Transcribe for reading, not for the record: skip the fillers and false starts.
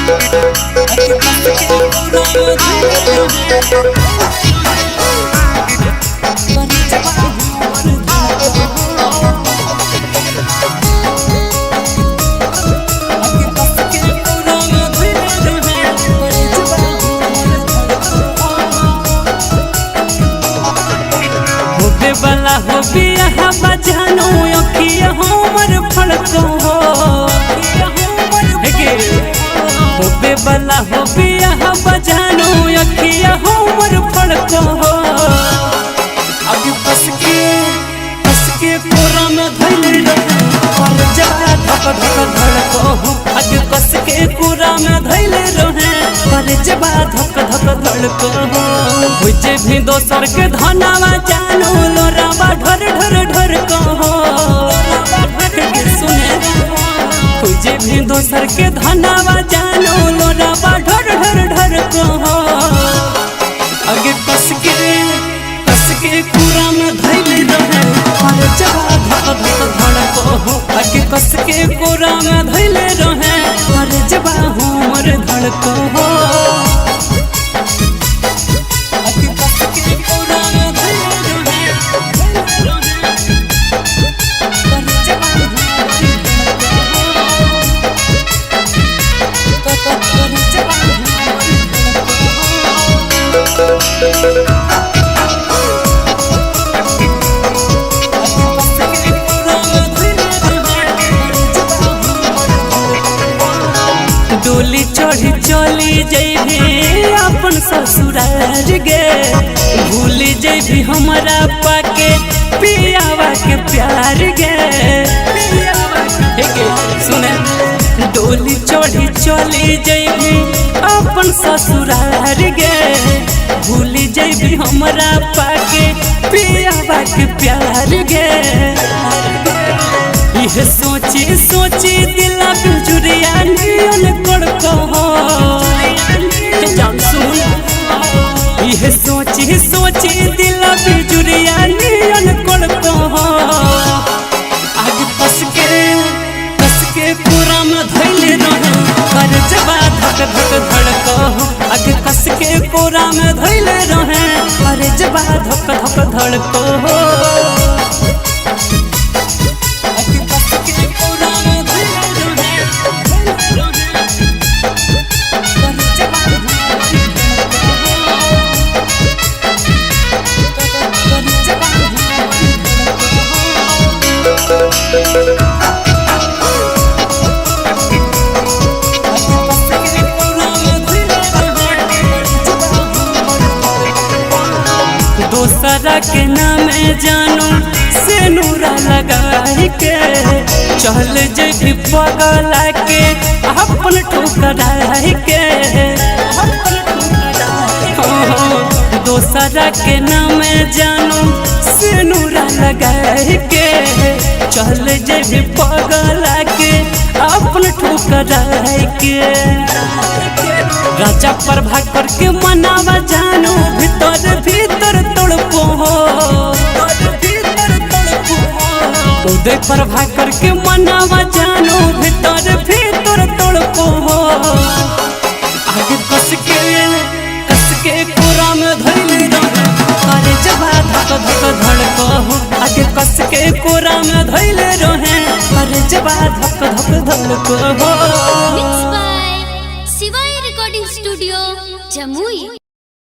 आगे कस के कोरा में धइले रहे करे जबा हमर धड़को। आगे कस के कोरा में धइले रहे करे जबा हमर धड़को। होबे वाला हो बियाह बजानो अखिया हमर फड़को हो। हे होबे वाला हो बियाह बजानो अखिया हमर फड़को हो। अभी फस के कोरा में धइले रहे पर जा धक धक धड़को हो। अभी कस के कोरा में धइले रहे पर जबा धक धक धड़को हो। जे भी दोसर के धनावा जानो लोरावा ढर ढर ढर को हो। सुने जे भी दोसर के धनावा जानो लोरावा ढर ढर ढर को हो। आगे कस के कुरा में धइले रहे पर जबा धक धक धड़को हो। आगे कस के कुरा में धइले रहे पर जबा हमर धड़को हो। आगे कस के कुरा में धइले रहे पर जबा हमर धड़को हो। पर जबा हमर धड़को हो। डोली चढ़ी चली जैभी अपन ससुराल गे, भूल जैभी हमारा पाके पियावा के प्यार गे। सुने डोली चढ़ी चली जैभी अपन ससुराल गे, भूल जैभी हमारा पाके पियावा के प्यार गे। यह सोची सोची दिला बिजुरिया नियन कड़को हो। जान सुन यह सोची सोची दिला बिजुरिया नियन कड़को हो। आग कस के कुरा में धइले रहे पर जबा धक धक धड़को हो। आग कस के कुरा में धइले रहे पर जबा धक धक धड़को हो। दोसरा के नाम जानो से नूरा लगाई के, चल जेबी पगला के अपन ठुकराई के। दोसरा के नाम जानो से नूरा लगाई के, चल जेबी पगला के अपन ठुकराई के। राजा प्रभाकर के मनावा जानो भीतर भीतर तड़पो हो। उदय प्रभाकर के मनावा जानो भीतर भीतर तड़पो हो। आगे कस के कोरा में धइले रहे करे जबा धक धक धड़को हो। आगे कस के कोरा में धइले रहे करे जबा धक धक धड़को हो। Studio Jamui.